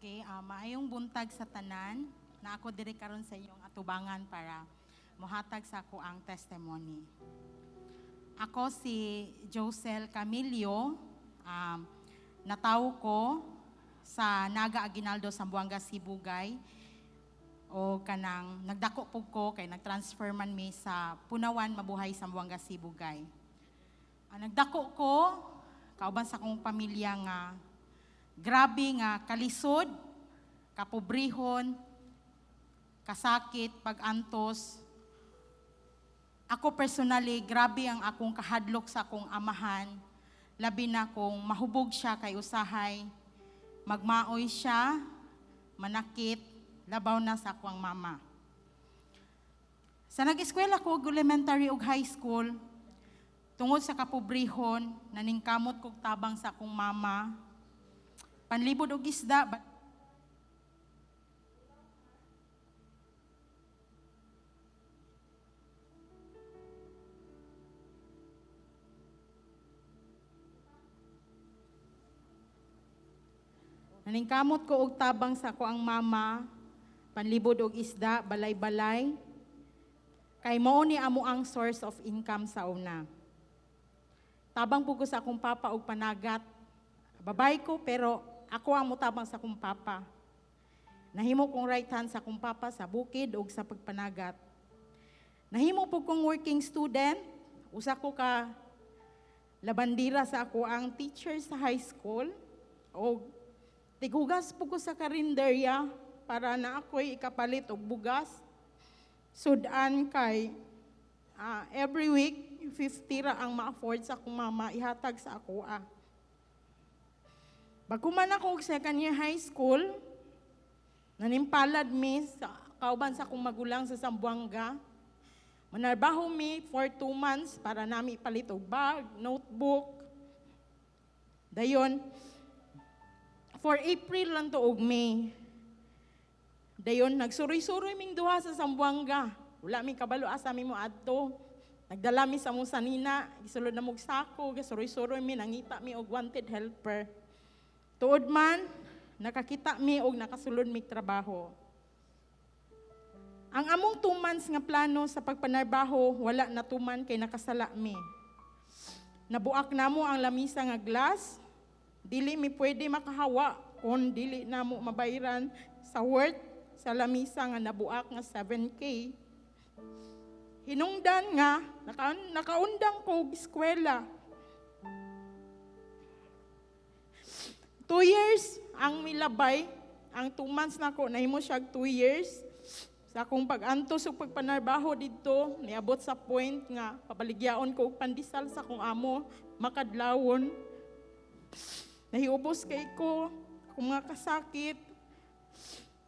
Okay, maayong buntag sa tanan na ako diri karon sa inyong atubangan para mohatag sa ako ang testimony. Ako si Josel Camillo, natawo ko sa Naga Aguinaldo, Zamboanga, Sibugay. O kanang nagdako pug ko kay nagtransfer man mi sa Punawan, Mabuhay, Zamboanga, Sibugay. Nagdako ko kauban sa akong pamilya nga grabe nga kalisod, kapobrehon, kasakit, pagantos. Ako personally, grabe ang akong kahadlok sa akong amahan. Labi na kung mahubog siya kay usahay, magmaoy siya, manakit, labaw na sa akong mama. Sa nag-eskwela ko, og elementary ug high school, tungod sa kapobrehon, naningkamot kog tabang sa akong mama, panlibod og isda, naningkamot ko og tabang sa ako ang mama, panlibod og isda, balay-balay. Kay mao ni amo ang source of income sa una. Tabang pud ko sa akong papa og panagat. Babay ko pero ako ang motabang sa akong papa. Nahimo kong right hand sa akong papa sa bukid og sa pagpanagat. Nahimo pud kong working student, usa ko ka labandira sa ako ang teacher sa high school og tigugas po ko sa karinderya para na ako'y ikapalit og bugas. Sudan kay every week 50 ra ang ma-afford sa akong mama ihatag sa ako. Bago man ako og second year high school, nanimpalad mi sa kauban sa akong magulang sa Zamboanga. Manarbaho mi for 2 months para nami ipalit og bag, notebook. Dayon, for April lang to og May. Dayon, nagsuroy-suroy ming duha sa Zamboanga. Wala mi kabalo asa mi mo adto. Nagdala mi sa among sanina, gisulod na mog sako, gisuroy-suroy mi, nangita mi og wanted helper. Tuod man, nakakita mi og nakasulod mi trabaho. Ang among 2 months nga plano sa pagpanarbaho, wala natuman kay nakasala mi. Nabuak namo ang lamisa nga glass, dili mi pwede makahawa kung dili namo mabayaran sa worth sa lamisa nga nabuak nga 7K. Hinungdan nga, nakaundang ko og eskwela. 2 years ang milabay, ang 2 months nako nahimo siya 2 years. Sa akong pag-antos ug pagpanarbaho didto, niabot sa point nga pabaligyaon ko og pandesal sa akong amo, makadlawon. Nahiubos kay ko, akong mga kasakit.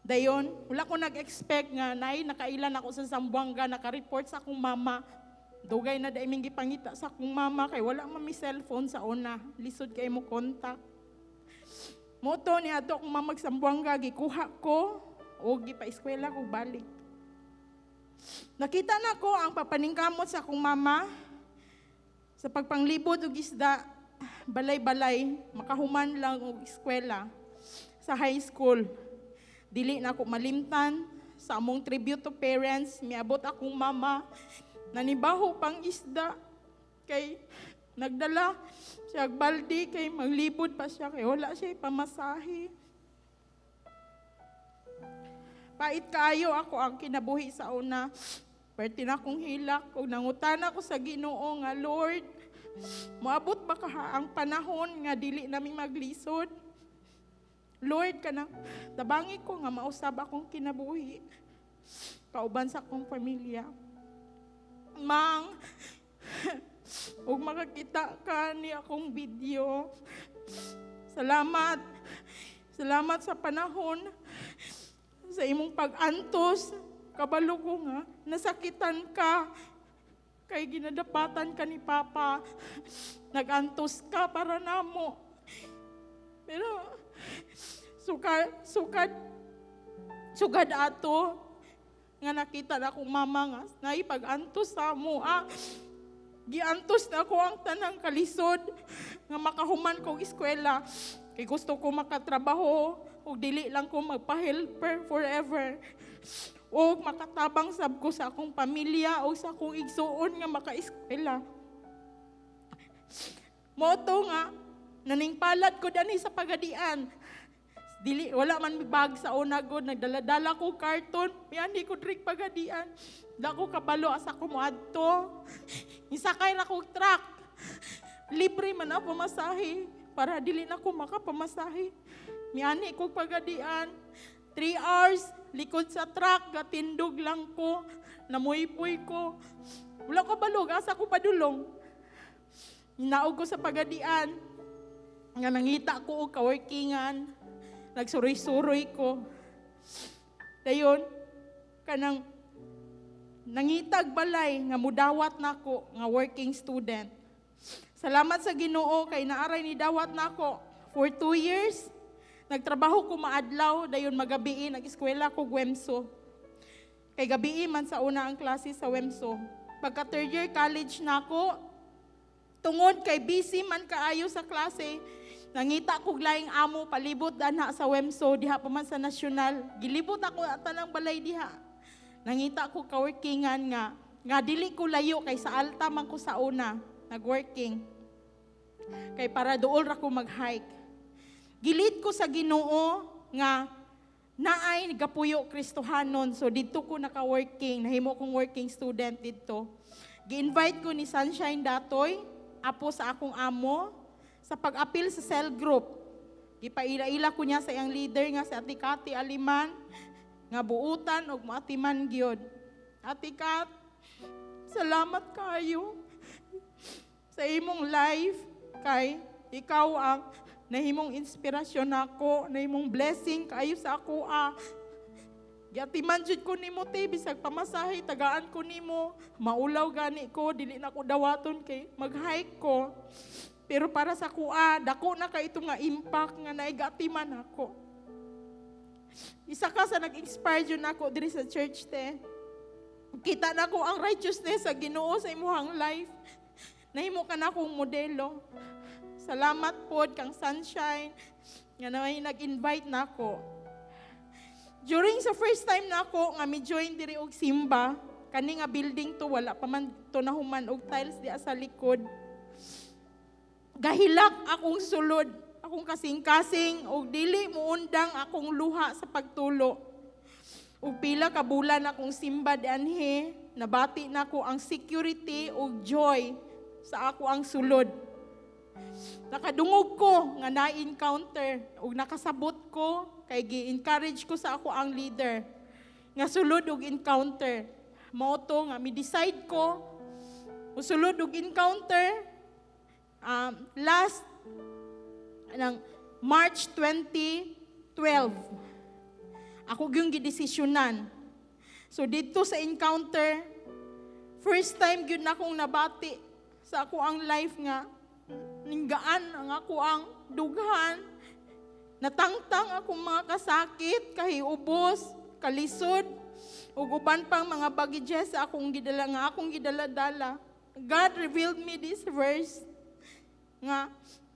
Dayon, wala ko nag-expect nga nay nakailan ako sa Zamboanga, naka-report sa akong mama. Dugay na dai ming gipangita sa akong mama kay wala man mi cellphone sa una. Lisod kay mo contact. Mao to ni adto akong mama Zamboanga, gikuha ko o gipa-eskwela ko balik. Nakita na ko ang papaningkamot sa akong mama sa pagpanglibod og isda, balay-balay, makahuman lang og eskwela sa high school. Dili na ako malimtan sa among tribute to parents, miabot akong mama, nanibaho pang isda, kay nagdala siya og balde kay maglibod pa siya kay wala siya pamasahe. Pait kaayo ako ang kinabuhi sa una. Perti na akong hilak ug nangutana ko sa Ginoo nga, "Lord, moabot ba kaha ang panahon nga dili nami maglisod? Lord, kanang tabangi ko nga mausab akong kinabuhi kauban sa akong pamilya." Mang, ug makakita ka ni akong video. Salamat. Salamat sa panahon sa imong pag-antos. Kabalo ko nga nasakitan ka kay ginadapatan ka ni Papa. Nag-antos ka para namo. Pero sukad sugad ato nga nakita na akong mama nga naipag-antos sa amo. Giantos na ako ang tanang kalisod nga makahuman kog eskwela. Kay gusto ko makatrabaho. Ug dili lang ko magpa-helper forever. O makatabang sab ko sa akong pamilya o sa akong igsuon nga makaeskwela. Mao to nga naningpalad ko dani sa Pagadian. Dili, wala man mi bag sa una gud, nagdala-dala ko karton, miani ko diri Pagadian. Da ko kabalo asa ko moadto. Isakay ra ko truck. Libre man ang pamasahe para dili na ko makapamasahe. Miani ko Pagadian. 3 hours likod sa truck, gatindog lang ko, namuypoy ko. Wala ko balog, asa ko padulong. Naog ko sa Pagadian, nga nangita ko og kaworkingan, nagsuroy-suroy ko. Dayon, kanang nangitag balay nga mudawat nako nga working student. Salamat sa Ginoo kay naaray ni dawat nako for 2 years. Nagtrabaho ko maadlaw, dayon magabii nag-eskwela ko Wemso. Kay gabii man sa una ang klase sa Wemso. Pagka third year college nako, tungod kay busy man kaayo sa klase, nangita kog laing amo palibot danha sa Wemso, diha pa man sa nasyonal. Gilibot ako at tanang balay diha. Nangita ko kaworkingan nga nga dili ko layo kay sa Alta man ko sa una nagworking. Kay para duol ra ko mag-hike. Gi-lead ko sa Ginoo nga naay gapuyo Kristohanon. So didto ko naka-working, nahimo kong working student didto. Gi-invite ko ni Sunshine Datoy, apo sa akong amo, sa pag-apil sa cell group. Gipaila-ila ko niya sa iyang leader nga si Ate Kati Aliman, nga buutan og moatiman gyud. Ate Kat, salamat kayo sa imong life kay ikaw ang nahimong inspirasyon nako, nahimong blessing kayo sa ako ah. Giatiman jud ko nimo, te, bisag pamasahe tagaan ko nimo, maulaw gani ko, dili na ko dawaton kay mag-hike ko. Pero para sa kuha, dako na kay ito nga impact nga naigatiman ako. Isa ka sa nag-inspire jud nako diri sa church, te. Kita na ko ang righteousness sa Ginoo sa imuhang life. Nahimo ka na akong modelo. Salamat pod kang Sunshine nga naay nag-invite nako. During sa first time nako nga mi join diri og simba, kani nga building to, wala pa man to nahuman og tiles diha sa likod. Gahilak akong sulod, akong kasing-kasing og dili muundang akong luha sa pagtulo. Ug pila ka bulan akong simba dianhi, nabati nako ang security ug joy sa ako ang sulod. Nakadungog ko nga na-encounter ug nakasabot ko kay gi-encourage ko sa ako ang leader nga sulod og encounter. Mao to nga mi-decide ko musulod og encounter last ng March 2012. Ako yung gidesisyonan. So dito sa encounter, first time gyud na akong nabati sa ako ang life nga ninggaan ang ako ang dughan. Natangtang akong mga kasakit, kahiubos, kalisod, ug uban pang mga baggages sa akong gidala nga akong gidala-dala. God revealed me this verse nga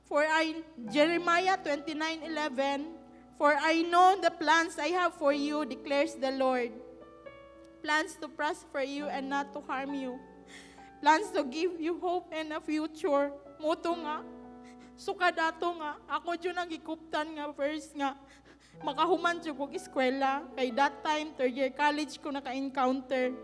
for I, Jeremiah 29:11, "For I know the plans I have for you, declares the Lord, plans to prosper you and not to harm you, plans to give you hope and a future." Mao to nga sukad ato nga ako jud ang gikuptan nga verse nga makahuman jud kog eskwela kay that time third year college ko naka-encounter.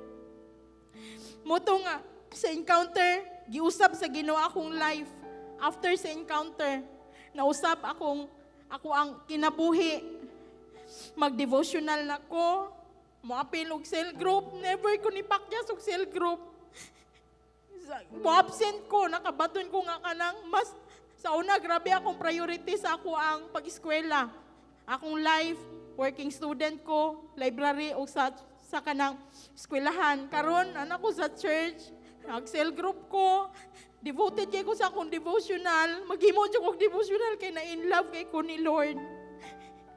Mao to nga sa encounter giusab sa Ginoo akong life. After sa encounter, nausab akong ako ang kinabuhi. Mag-devotional na ko, moapil og cell group. Never ko ni pakyas og cell group. Mo-absent ko, nakabaton ko nga kanang mas sa una, grabe akong priority sa ako ang pag-eskwela. Akong life, working student ko, library o sa kanang eskwelahan. Karon anak ko sa church, nag-cell group ko, devoted kay ko sa akong devotional, maghimo jud kog devotional kay na in love kay ko ni Lord.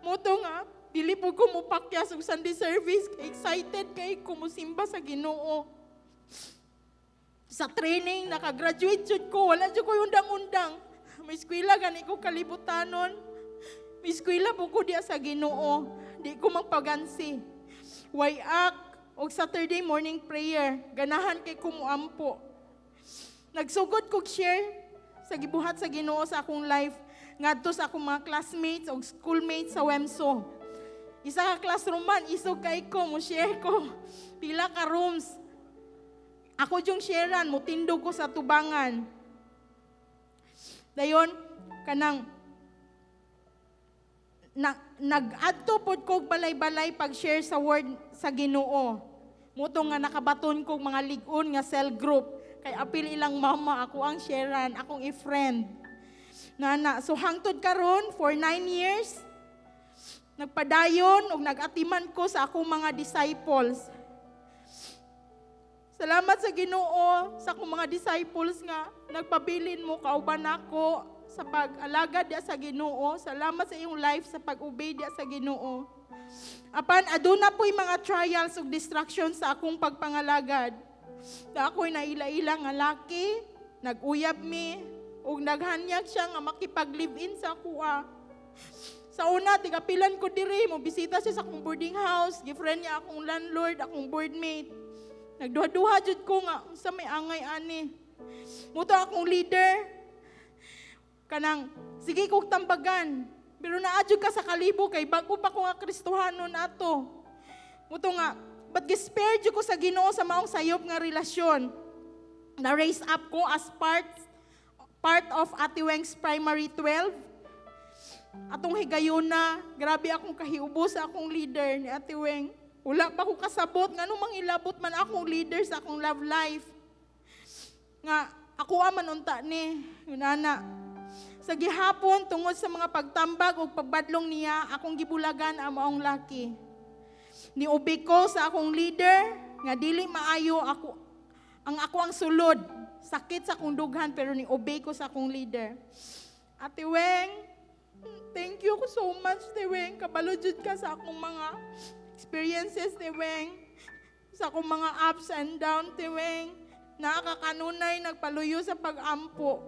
Mao to nga, dili po ko mupakyas og Sunday service, kay excited kay ko musimba sa Ginoo. Sa training, nakagraduate jud ko, wala jud ko undang-undang. May eskwela gani ko kalibutanon. Eskwela po ko diya sa Ginoo. Di ko magpagansi. Wayak og Saturday morning prayer. Ganahan kay ko muampo. Nagsugod kog share sa gibuhat sa Ginoo sa akong life ngadto sa akong mga classmates og schoolmates sa WEMSO. Isa ka classroom man, isog kay ko, mo share ko. Pila ka rooms. Ako yung sharean, mo tindog ko sa tubangan. Dayon, kanang na, nag-adto pod kog balay-balay pag-share sa word sa Ginoo. Muto nga nakabaton kog mga lig-on nga cell group kay apil ilang mama ako ang sharean, akong i-friend. Nana, so hangtod karon for 9 years nagpadayon ug nag-atiman ko sa akong mga disciples. Salamat sa Ginoo sa akong mga disciples nga nagpabilin mo kauban nako sa pag-alagad diya sa Ginoo. Salamat sa iyong life sa pag-obey diya sa Ginoo. Apan aduna po'y mga trials ug distractions sa akong pagpangalagad. Na ako'y naila-ila nga laki, nag-uyab mi, ug naghanyag siya nga makipag-live-in sa akoa. Sa una, tigapilan ko diri, mo bisita siya sa akong boarding house, gifriend niya akong landlord, akong boardmate. Nagduha-duha jud ko nga sa may angay ani. Muto akong leader, kanang sige kog tambagan. Pero naa jud ka sa kalibo kay bago pa ko nga Kristohanon nato. Muto nga, but gi-spare jud ko sa Ginoo sa maong sayop nga relasyon. Na raise up ko as part part of Ate Weng's Primary 12. Atong higayuna, grabe akong kahiubo sa akong leader ni Ate Weng. Wala pa ko kasabot, ngano mangilabot man akong leader sa akong love life. Nga, ako man unta ni, yun ana. Sa gihapon, tungod sa mga pagtambag o pagbadlong niya, akong gibulagan ang maong laki. Niubi ko sa akong leader, nga dili maayo ako, ang ako ang sulod. Sakit sa akong dughan, pero ni-obey ko sa akong leader. Ate Weng, thank you so much, Ate Weng. Kabalo jud ka sa akong mga experiences, Ate Weng. Sa akong mga ups and down, Ate Weng. Nakakakanunay, nagpaluyo sa pag-ampo.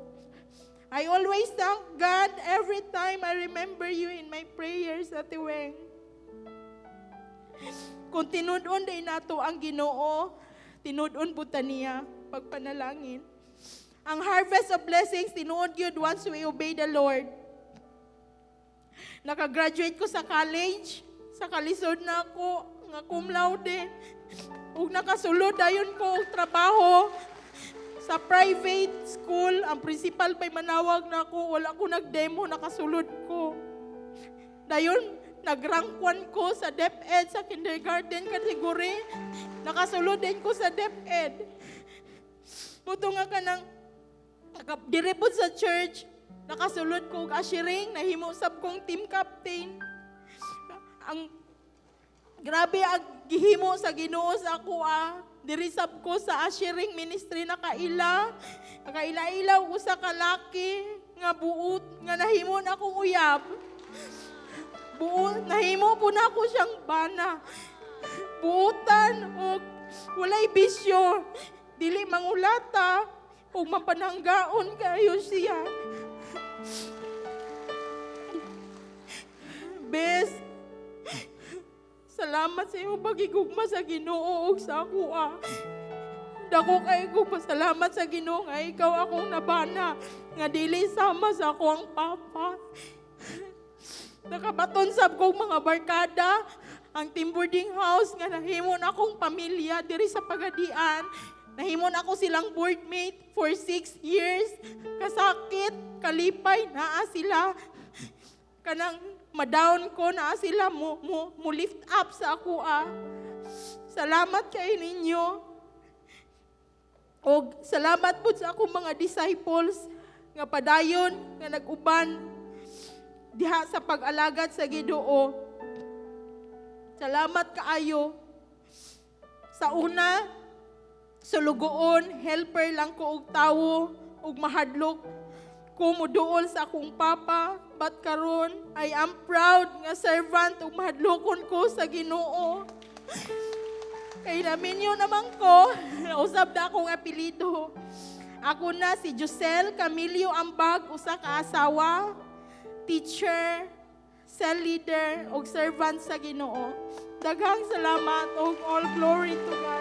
I always thank God every time I remember you in my prayers, Ate Weng. Kung tinud-on day nato ang Ginoo, tinud-on pud ta niya pagpanalangin. Ang harvest of blessings, tinuod yun once we obey the Lord. Nakagraduate ko sa college, sa kalisod na ako, nga cum laude. Ug nakasulod dayon ko og trabaho sa private school. Ang principal pa'y manawag na ako, wala ko nag-demo, nakasulod ko. Dayon, nag-rank 1 ko sa DepEd sa kindergarten category. Nakasulod din ko sa DepEd. Muto nga kanang dire pod sa church, nakasulod ko og ushering, nahimo sab kong team captain. Ang grabe ang gihimo sa Ginoo sa ako ah. Diri sab ko sa ushering ministry nakaila. Nakaila-ila og usa ka laki nga buot nga nahimo na akong uyab. Buo, nahimo po na ako siyang bana. Buutan og walay bisyo. Dili mangulata ug mapananggaon kayo siya. Bes, salamat sa imong pagigugma sa Ginoo ug sa akoa. Dako kay ko pasalamat sa Ginoo nga ikaw akong nabana nga dili sama sa ako ang papa. Nakabaton sab kong mga barkada, ang team boarding house nga nahimo na akong pamilya diri sa Pagadian. Nahimo na ako silang boardmate for 6 years. Kasakit, kalipay, naa sila. Kanang madown ko, naa sila mo lift up sa ako ah. Salamat kay ninyo. Og salamat po sa akong mga disciples nga padayon nga nag-uban diha sa pag-alagad sa Ginoo. Salamat kaayo. Sa una, sulugoon, helper lang ko og tawo ug mahadlok ko moduol sa akong papa. But karon, I am proud nga servant ug mahadlokon ko sa Ginoo. Kay naminyo naman ko, usab na akong apelido. Ako na si Josel Camilio Ambag, usa ka asawa, teacher, cell leader og servant sa Ginoo. Daghang salamat og all glory to God.